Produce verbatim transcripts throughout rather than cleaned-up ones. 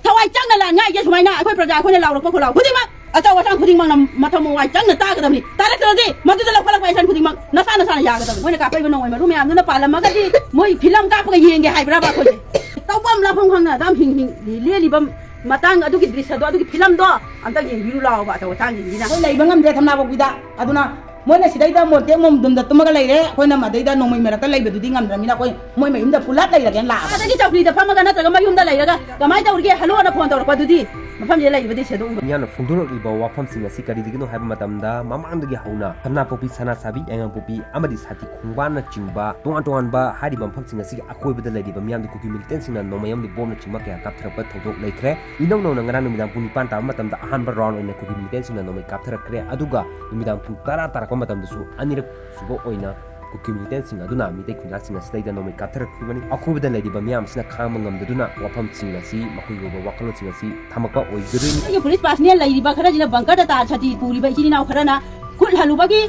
ꯊꯋꯥꯏ ꯆꯪꯅ ꯂꯥꯟ ꯉꯥꯏꯒꯦ ꯁꯨꯃꯥꯏꯅ ꯑꯩꯈꯣꯏ ꯄ꯭ꯔꯖꯥ ꯑꯩꯈꯣꯏꯅ ꯂꯥꯎꯔꯛꯄ ꯈꯨꯂꯥꯎ ꯈꯨꯗꯤꯡꯃꯛ ꯑꯆꯧ ꯑꯁꯥꯡ ꯈꯨꯗꯤꯡꯃꯛꯅ ꯃꯊꯧ ꯃꯉꯥꯏ ꯆꯪꯅ ꯇꯥꯒꯗꯕꯅꯤ꯫ ꯇꯥꯔꯛꯇ꯭ꯔꯗꯤ ꯃꯗꯨꯗ ꯂꯧꯈꯠꯂꯛꯄ action ꯈꯨꯗꯤꯡꯃꯛ ꯅꯁꯥ ꯅꯁꯥꯅ ꯌꯥꯒꯗꯕꯅꯤ꯫ ꯃꯣꯏꯅ ꯀꯥꯞꯄꯛꯏꯕ ꯅꯣꯡꯃꯩ ꯃꯔꯨ ꯃꯌꯥꯝꯗꯨꯅ ꯄꯥꯜꯂꯝꯃꯒꯗꯤ ꯃꯣꯏ film ꯀꯥꯞꯄꯒ ꯌꯦꯡꯒꯦ ꯍꯥꯏꯕ꯭ꯔꯕ ꯑꯩꯈꯣꯏꯁꯦ? ꯇꯧꯐꯝ ꯂꯥꯛꯐꯝ ꯈꯪꯅ ꯑꯗꯨꯝ ꯍꯤꯡ ꯍꯤꯡ ꯂꯦꯜꯂꯤꯕ ꯃꯇꯥꯡ ꯑꯗꯨꯒꯤ ꯗ꯭ꯔꯤꯁ꯭ꯌꯗꯣ, ꯑꯗꯨꯒꯤ film ꯗꯣ ꯑꯝꯇ ꯌꯦꯡꯕꯤꯔꯨ ꯂꯥꯎꯕ ꯑꯆꯧ ꯑꯁꯥꯡꯁꯤꯡꯁꯤꯅ꯫ ꯑꯩꯈꯣꯏ ꯂꯩꯕ ꯉꯝꯗ꯭ꯔꯦ ꯊꯝꯅꯥ ꯄꯣꯛꯄꯤꯗ꯫ ꯑꯗꯨꯅ ꯃꯣꯏꯅ ꯁꯤꯗꯩꯗ ꯃꯣꯟꯇꯦꯛ ꯃꯣꯝꯗꯨꯝꯗ ꯇꯨꯝꯃꯒ ꯂꯩꯔꯦ, ꯑꯩꯈꯣꯏꯅ ꯃꯗꯩꯗ ꯅꯣꯡꯃꯩ ꯃꯔꯛꯇ ꯂꯩꯕꯗꯨꯗꯤ ꯉꯝꯗ꯭ꯔꯕꯅꯤꯅ ꯑꯩꯈꯣꯏ ꯃꯣꯏ ꯃꯌꯨꯝꯗ ꯄꯨꯂꯞ ꯂꯩꯔꯒꯦꯅ ꯂꯥꯛꯑꯕ꯫ ꯑꯗꯒꯤ ꯆꯧꯀ꯭ꯔꯤꯗ ꯐꯝꯃꯒ ꯅꯠꯇ꯭ꯔꯒ ꯃꯌꯨꯝꯗ ꯂꯩꯔꯒ ꯀꯃꯥꯏꯅ ꯇꯧꯔꯤꯒꯦ? Hello ꯅ phone ꯇꯧꯔꯛꯄꯗꯨꯗꯤ ꯃꯐꯝꯁꯤꯗ ꯂꯩꯔꯤꯕ ꯗ꯭ꯔꯤꯁ꯭ꯌꯗꯣ ꯎꯕ꯫ ꯃꯤꯌꯥꯝꯅ ꯐꯣꯡꯗꯣꯔꯛꯂꯤꯕ ꯋꯥꯐꯝꯁꯤꯡ ꯑꯁꯤ ꯀꯔꯤꯗꯒꯤꯅꯣ ꯍꯥꯏꯕ ꯃꯇꯝꯗ, ꯃꯃꯥꯡꯗꯒꯤ ꯍꯧꯅ ꯊꯝꯅꯥꯄꯣꯛꯄꯤ, ꯁꯅꯥꯁꯥꯕꯤ, ꯌꯥꯏꯉꯪꯄꯣꯛꯄꯤ ꯑꯃꯗꯤ ꯁꯥꯊꯤꯈꯣꯡꯕꯥꯟꯅꯆꯤꯡꯕ ꯇꯣꯉꯥꯟ ꯇꯣꯉꯥꯟꯕ ꯍꯥꯏꯔꯤꯕ ꯃꯐꯝꯁꯤꯡ ꯑꯁꯤꯒꯤ ꯑꯀꯣꯏꯕꯗ ꯂꯩꯔꯤꯕ ꯃꯤꯌꯥꯝꯗ ꯀꯨꯀꯤ militant ꯁꯤꯡꯅ ꯅꯣꯡꯃꯩ ꯑꯃꯗꯤ ꯕꯣꯝꯅꯆꯤꯡꯕ ꯀꯌꯥ ꯀꯥꯞꯊꯔꯛꯄ ꯊꯧꯗꯣꯛ ꯂꯩꯈ꯭ꯔꯦ꯫ ꯏꯅꯧ ꯅꯧꯅ ꯉꯔꯥꯡ ꯅꯨꯃꯤꯗꯥꯡ ꯄꯨꯡ ꯅꯤꯄꯥꯟ ꯇꯥꯕ ꯃꯇꯝꯗ ꯑꯍꯥꯟꯕ round ꯑꯣꯏꯅ ꯀꯨꯀꯤ militant ꯁꯤꯡꯅ ꯅꯣꯡꯃꯩ ꯀꯥꯞꯊꯔꯛꯈ꯭ꯔꯦ꯫ ꯑꯗꯨꯒ ꯅꯨꯃꯤꯗꯥꯡ ꯄꯨꯡ ꯇꯔꯥ ꯇꯥꯔꯛꯄ ꯃꯇꯝꯗꯁꯨ ꯑꯅꯤꯔꯛ ꯁꯨꯕ ꯑꯣꯏꯅ ꯀꯨꯀꯤ militant ꯁꯤꯡ ꯑꯗꯨꯅ ꯃꯤꯇꯩ ꯈꯨꯟꯖꯥꯁꯤꯡ ꯑꯁꯤꯗꯩꯗ ꯅꯣꯡꯃꯩ ꯀꯥꯞꯊꯔꯛꯈꯤꯕꯅꯤ꯫ ꯑꯀꯣꯏꯕꯗ ꯂꯩꯔꯤꯕ ꯃꯤꯌꯥꯝ ꯑꯁꯤꯅ ꯈꯥꯡꯕ ꯉꯝꯗꯗꯨꯅ ꯋꯥꯐꯝꯁꯤꯡ ꯑꯁꯤ, ꯃꯈꯣꯏꯒꯤ ꯑꯣꯏꯕ ꯋꯥꯈꯜꯂꯣꯟꯁꯤꯡ ꯑꯁꯤ ꯊꯝꯃꯛꯄ ꯑꯣꯏꯒꯗꯣꯏꯅꯤ꯫ ꯑꯩꯒꯤ police personnel ꯂꯩꯔꯤꯕ ꯈꯔꯁꯤꯅ bunker ꯗ ꯇꯥ ꯁꯥꯇꯤ ꯄꯨꯔꯤꯕ ꯏꯆꯤꯟ ꯏꯅꯥꯎ ꯈꯔꯅ ꯈꯨꯠ ꯍꯜꯂꯨꯕꯒꯤ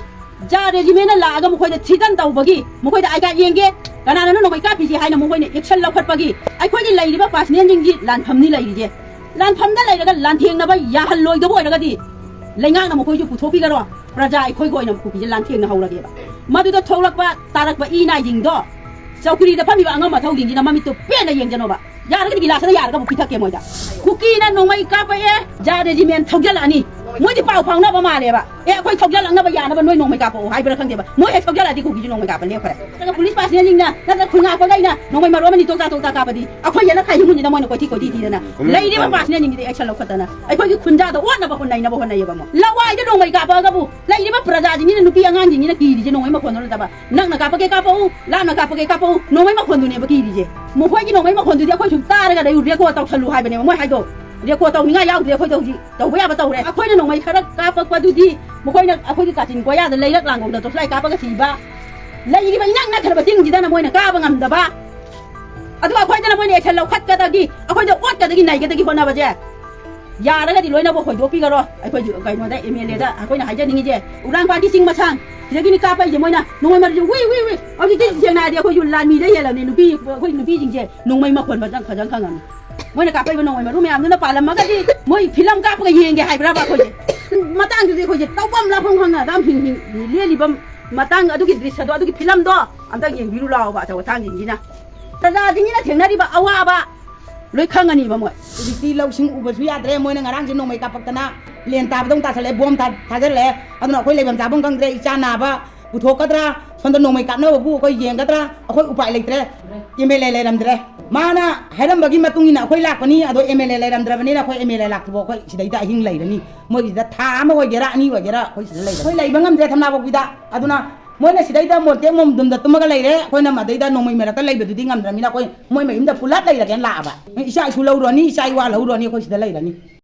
ꯖꯥ regiment ꯅ ꯂꯥꯛꯑꯒ ꯃꯈꯣꯏꯗ threaten ꯇꯧꯕꯒꯤ, ꯃꯈꯣꯏꯗ "I card ꯌꯦꯡꯒꯦ, ꯀꯅꯥꯅꯅꯣ ꯅꯣꯡꯃꯩ ꯀꯥꯞꯄꯤꯁꯦ?" ꯍꯥꯏꯅ ꯃꯈꯣꯏꯅ action ꯂꯧꯈꯠꯄꯒꯤ, ꯑꯩꯈꯣꯏꯒꯤ ꯂꯩꯔꯤꯕ personnel ꯁꯤꯡꯒꯤ ꯂꯥꯟꯐꯝꯅꯤ ꯂꯩꯔꯤꯁꯦ꯫ ꯂꯥꯟꯐꯝꯗ ꯂꯩꯔꯒ ꯂꯥꯟꯊꯦꯡꯅꯕ ꯌꯥꯍꯜꯂꯣꯏꯗꯕ ꯑꯣꯏꯔꯒꯗꯤ ꯂꯩꯉꯥꯛꯅ ꯃꯈꯣꯏꯁꯨ ꯄꯨꯊꯣꯛꯄꯤꯒꯔꯣ, ꯄ꯭ꯔꯖꯥ ꯑꯩꯈꯣꯏꯒꯤ ꯑꯣꯏꯅ ꯀꯨꯀꯤꯁꯦ ꯂꯥꯟꯊꯦꯡꯅꯍꯧꯔꯒꯦꯕ꯫ ꯃꯗꯨꯗ ꯊꯣꯛꯂꯛꯄ ꯇꯥꯔꯛꯄ ꯏ ꯅꯥꯏꯁꯤꯡꯗꯣ ꯆꯧꯀ꯭ꯔꯤꯗ ꯐꯝꯃꯤꯕ ꯑꯉꯝ ꯑꯊꯧꯁꯤꯡꯁꯤꯅ ꯃꯃꯤꯠꯇꯨ ꯄꯦꯟꯅ ꯌꯦꯡꯖꯅꯣꯕ꯫ ꯌꯥꯔꯒꯗꯤ ꯒꯤꯂꯥꯁ ꯑꯃ ꯌꯥꯔꯒ ꯑꯃꯨꯛ ꯄꯤꯊꯛꯀꯦ ꯃꯣꯏꯗ꯫ ꯀꯨꯀꯤꯅ ꯅꯣꯡꯃꯩ ꯀꯥꯞꯄꯛꯑꯦ, ꯖꯥ regiment ꯊꯧꯖꯜꯂꯛꯑꯅꯤ꯫ ꯃꯣꯏꯗꯤ ꯄꯥꯎ ꯐꯥꯎꯅꯕ ꯃꯥꯜꯂꯦꯕ꯫ "ꯑꯦ, ꯑꯩꯈꯣꯏ ꯊꯧꯖꯜꯂꯛꯅꯕ ꯌꯥꯅꯕ ꯅꯣꯏ ꯅꯣꯡꯃꯩ ꯀꯥꯞꯄꯛꯑꯣ" ꯍꯥꯏꯕ꯭ꯔꯥ ꯈꯪꯗꯦꯕ꯫ ꯃꯣꯏ ꯍꯦꯛ ꯊꯧꯖꯜꯂꯛꯑꯗꯤ ꯀꯨꯀꯤꯁꯨ ꯅꯣꯡꯃꯩ ꯀꯥꯞꯄ ꯂꯦꯞꯈ꯭ꯔꯦ꯫ ꯅꯠꯇ꯭ꯔꯒ police personnel ꯁꯤꯡꯅ, ꯅꯠꯇ꯭ꯔꯒ ꯈꯨꯟꯉꯥꯛꯄꯈꯩꯅ ꯅꯣꯡꯃꯩ ꯃꯔꯨ ꯑꯃꯅꯤ ꯇꯣꯛꯇꯥ ꯇꯣꯛꯇꯥ ꯀꯥꯞꯄꯗꯤ ꯑꯩꯈꯣꯏ ꯌꯦꯠꯅ ꯈꯥꯏ ꯍꯨꯟꯁꯤꯗ ꯃꯣꯏꯅ ꯀꯣꯏꯊꯤ ꯀꯣꯏꯊꯤ ꯊꯤꯗꯅ ꯂꯩꯔꯤꯕ personnel ꯁꯤꯡꯁꯤꯗꯤ action ꯂꯧꯈꯠꯇꯅ ꯑꯩꯈꯣꯏꯒꯤ ꯈꯨꯟꯖꯥꯗ ꯑꯣꯠꯅꯕ ꯍꯣꯠꯅꯩꯅꯕ ꯍꯣꯠꯅꯩꯌꯦꯕ꯫ ꯑꯃꯨꯛ ꯂꯋꯥꯏꯗ ꯅꯣꯡꯃꯩ ꯀꯥꯞꯄꯛꯑꯒꯕꯨ ꯂꯩꯔꯤꯕ ꯄ꯭ꯔꯖꯥꯁꯤꯡꯁꯤꯅ, ꯅꯨꯄꯤ ꯑꯉꯥꯡꯁꯤꯡꯁꯤꯅ ꯀꯤꯔꯤꯁꯦ ꯅꯣꯡꯃꯩ ꯃꯈꯣꯟꯗꯣ ꯅꯠꯇꯕ, "ꯅꯛꯅ ꯀꯥꯞꯄꯛꯀꯦ ꯀꯥꯞꯄꯛꯎ, ꯂꯥꯞꯅ ꯀꯥꯞꯄꯛꯀꯦ ꯀꯥꯞꯄꯛꯎ", ꯅꯣꯡꯃꯩ ꯃꯈꯣꯟꯗꯨꯅꯦꯕ ꯀꯤꯔꯤꯁꯦ꯫ ꯃꯈꯣꯏꯒꯤ ꯅꯣꯡꯃꯩ ꯃꯈꯣꯟꯗꯨꯗꯤ ꯑꯩꯈꯣꯏ ꯁꯨꯝ ꯇꯥꯔꯒ ꯂꯩ, record ꯇꯧꯁꯜꯂꯨ ꯍꯥꯏꯕꯅꯦꯕ ꯃꯣꯏ ꯍꯥꯏꯗꯣ꯫ Record ꯇꯧꯅꯤꯡꯉꯥꯏ ꯌꯥꯎꯗ꯭ꯔꯦ ꯑꯩꯈꯣꯏꯗ ꯍꯧꯖꯤꯛ꯫ ꯇꯧꯕ ꯌꯥꯕ ꯇꯧꯔꯦ꯫ ꯑꯩꯈꯣꯏꯅ ꯅꯣꯡꯃꯩ ꯈꯔ ꯀꯥꯞꯄꯛꯄꯗꯨꯗꯤ ꯃꯈꯣꯏꯅ ꯑꯩꯈꯣꯏꯒꯤ ꯀꯥꯆꯤꯟ ꯀꯣꯌꯥꯗ ꯂꯩꯔꯛ ꯂꯥꯡꯒꯣꯡꯗ torchlight ꯀꯥꯞꯄꯒ ꯊꯤꯕ, ꯂꯩꯔꯤꯕ ꯏꯅꯛ ꯅꯛꯈ꯭ꯔꯕ ꯆꯤꯡꯁꯤꯗꯅ ꯃꯣꯏꯅ ꯀꯥꯕ ꯉꯝꯗꯕ꯫ ꯑꯗꯨꯒ ꯑꯩꯈꯣꯏꯗꯅ ꯃꯣꯏꯅ action ꯂꯧꯈꯠꯀꯗꯒꯤ, ꯑꯩꯈꯣꯏꯗ ꯑꯣꯠꯀꯗꯒꯤ ꯅꯩꯒꯗꯒꯤ ꯍꯣꯠꯅꯕꯁꯦ ꯌꯥꯔꯒꯗꯤ ꯂꯣꯏꯅꯕ ꯍꯣꯏꯗꯣꯛꯄꯤꯈꯔꯣ꯫ ꯑꯩꯈꯣꯏꯒꯤ ꯀꯩꯅꯣꯗ, M L A ꯗ ꯑꯩꯈꯣꯏꯅ ꯍꯥꯏꯖꯅꯤꯡꯉꯤꯁꯦ, ꯎꯔꯥꯡ ꯄꯥꯠꯀꯤ ꯆꯤꯡ ꯃꯁꯥꯡ ꯁꯤꯗꯒꯤꯅꯤ ꯀꯥꯞꯄꯛꯏꯁꯦ ꯃꯣꯏꯅ ꯅꯣꯡꯃꯩ ꯃꯔꯨꯁꯦ ꯋꯤ ꯋꯤ ꯋꯤ꯫ ꯍꯧꯖꯤꯛꯇꯤ ꯁꯦꯡꯅ ꯍꯥꯏꯔꯗꯤ ꯑꯩꯈꯣꯏꯁꯨ ꯂꯥꯟꯃꯤꯗ ꯍꯦꯜꯂꯕꯅꯤ꯫ ꯅꯨꯄꯤ, ꯑꯩꯈꯣꯏ ꯅꯨꯄꯤꯁꯤꯡꯁꯦ ꯅꯣꯡꯃꯩ ꯃꯈꯣꯟ ꯐꯖꯅ, ꯐꯖꯅ ꯈꯪꯉꯝꯅꯤ꯫ ꯃꯣꯏꯅ ꯀꯥꯞꯄꯛꯏꯕ ꯅꯣꯡꯃꯩ ꯃꯔꯨ ꯃꯌꯥꯝꯗꯨꯅ ꯄꯥꯜꯂꯝꯃꯒꯗꯤ ꯃꯣꯏ ꯐꯤꯂꯝ ꯀꯥꯞꯄꯒ ꯌꯦꯡꯒꯦ ꯍꯥꯏꯕ꯭ꯔꯕ ꯑꯩꯈꯣꯏꯁꯦ? ꯃꯇꯥꯡꯗꯨꯗꯤ ꯑꯩꯈꯣꯏꯁꯦ ꯇꯧꯐꯝ ꯂꯥꯛꯐꯝ ꯈꯪꯅ ꯑꯗꯨꯝ ꯍꯤꯡ ꯍꯤꯡ ꯂꯦꯜꯂꯤꯕ ꯃꯇꯥꯡ ꯑꯗꯨꯒꯤ ꯗ꯭ꯔꯤꯁ꯭ꯌꯗꯣ, ꯑꯗꯨꯒꯤ ꯐꯤꯂꯝꯗꯣ ꯑꯝꯇ ꯌꯦꯡꯕꯤꯔꯨ ꯂꯥꯛꯑꯣꯕ, ꯑꯆꯧ ꯑꯊꯥꯡꯁꯤꯡꯁꯤꯅ꯫ ꯄ꯭ꯔꯖꯥꯁꯤꯡꯁꯤꯅ ꯊꯦꯡꯅꯔꯤꯕ ꯑꯋꯥꯕ ꯂꯣꯏ ꯈꯪꯉꯅꯤꯕ ꯃꯣꯏ꯫ ꯍꯧꯖꯤꯛꯇꯤ ꯂꯧꯁꯤꯡ ꯎꯕꯁꯨ ꯌꯥꯗ꯭ꯔꯦ꯫ ꯃꯣꯏꯅ ꯉꯔꯥꯡꯁꯦ ꯅꯣꯡꯃꯩ ꯀꯥꯞꯄꯛꯇꯅ ꯂꯦꯟ ꯇꯥꯕꯗꯧ ꯇꯥꯁꯜꯂꯛꯑꯦ, ꯕꯣꯝ ꯊꯥ-, ꯊꯥꯖꯤꯜꯂꯛꯑꯦ꯫ ꯑꯗꯨꯅ ꯑꯩꯈꯣꯏ ꯂꯩꯐꯝ ꯆꯥꯐꯝ ꯈꯪꯗ꯭ꯔꯦ꯫ ꯏꯆꯥ ꯅꯥꯕ ꯄꯨꯊꯣꯛꯀꯗ꯭ꯔꯥ, ꯁꯣꯝꯗ ꯅꯣꯡꯃꯩ ꯀꯥꯞꯅꯕꯕꯨ ꯑꯩꯈꯣꯏ ꯌꯦꯡꯒꯗ꯭ꯔꯥ? ꯑꯩꯈꯣꯏ ꯎꯄꯥꯏ ꯂꯩꯇ꯭ꯔꯦ꯫ ꯑꯦꯝ ꯑꯦꯜ ꯑꯦ ꯂꯩꯔꯝꯗ꯭ꯔꯦ꯫ ꯃꯥꯅ ꯍꯥꯏꯔꯝꯕꯒꯤ ꯃꯇꯨꯡ ꯏꯟꯅ ꯑꯩꯈꯣꯏ ꯂꯥꯛꯄꯅꯤ, ꯑꯗꯣ ꯑꯦꯝ ꯑꯦꯜ ꯑꯦ ꯂꯩꯔꯝꯗ꯭ꯔꯕꯅꯤꯅ ꯑꯩꯈꯣꯏ ꯑꯦꯝ ꯑꯦꯜ ꯑꯦ ꯂꯥꯛꯇ꯭ꯔꯤꯐꯥꯎ ꯑꯩꯈꯣꯏ ꯁꯤꯗꯩꯗ ꯑꯍꯤꯡ ꯂꯩꯔꯅꯤ꯫ ꯃꯣꯏꯒꯤꯁꯤꯗ ꯊꯥ ꯑꯃ ꯑꯣꯏꯒꯦꯔꯥ, ꯑꯅꯤ ꯑꯣꯏꯒꯦꯔꯥ, ꯑꯩꯈꯣꯏ ꯁꯤꯗ ꯂꯩꯔꯅꯤ꯫ ꯑꯩꯈꯣꯏ ꯂꯩꯕ ꯉꯝꯗ꯭ꯔꯦ ꯊꯝꯅꯥꯄꯣꯛꯄꯤꯗ꯫ ꯑꯗꯨꯅ ꯃꯣꯏꯅ ꯁꯤꯗꯩꯗ ꯃꯣꯟꯇꯦꯛ ꯃꯣꯝꯗꯨꯝꯗ ꯇꯨꯝꯃꯒ ꯂꯩꯔꯦ, ꯑꯩꯈꯣꯏꯅ ꯃꯗꯩꯗ ꯅꯣꯡꯃꯩ ꯃꯔꯛꯇ ꯂꯩꯕꯗꯨꯗꯤ ꯉꯝꯗ꯭ꯔꯕꯅꯤꯅ ꯑꯩꯈꯣꯏ ꯃꯣꯏ ꯃꯌꯨꯝꯗ ꯄꯨꯂꯞ ꯂꯩꯔꯒꯦꯅ ꯂꯥꯛꯑꯕ꯫ ꯏꯆꯥ ꯏꯁꯨ ꯂꯧꯔꯨꯔꯅꯤ, ꯏꯆꯥ ꯏꯋꯥ ꯂꯧꯔꯨꯔꯅꯤ, ꯑꯩꯈꯣꯏ ꯁꯤꯗ ꯂꯩꯔꯅꯤ꯫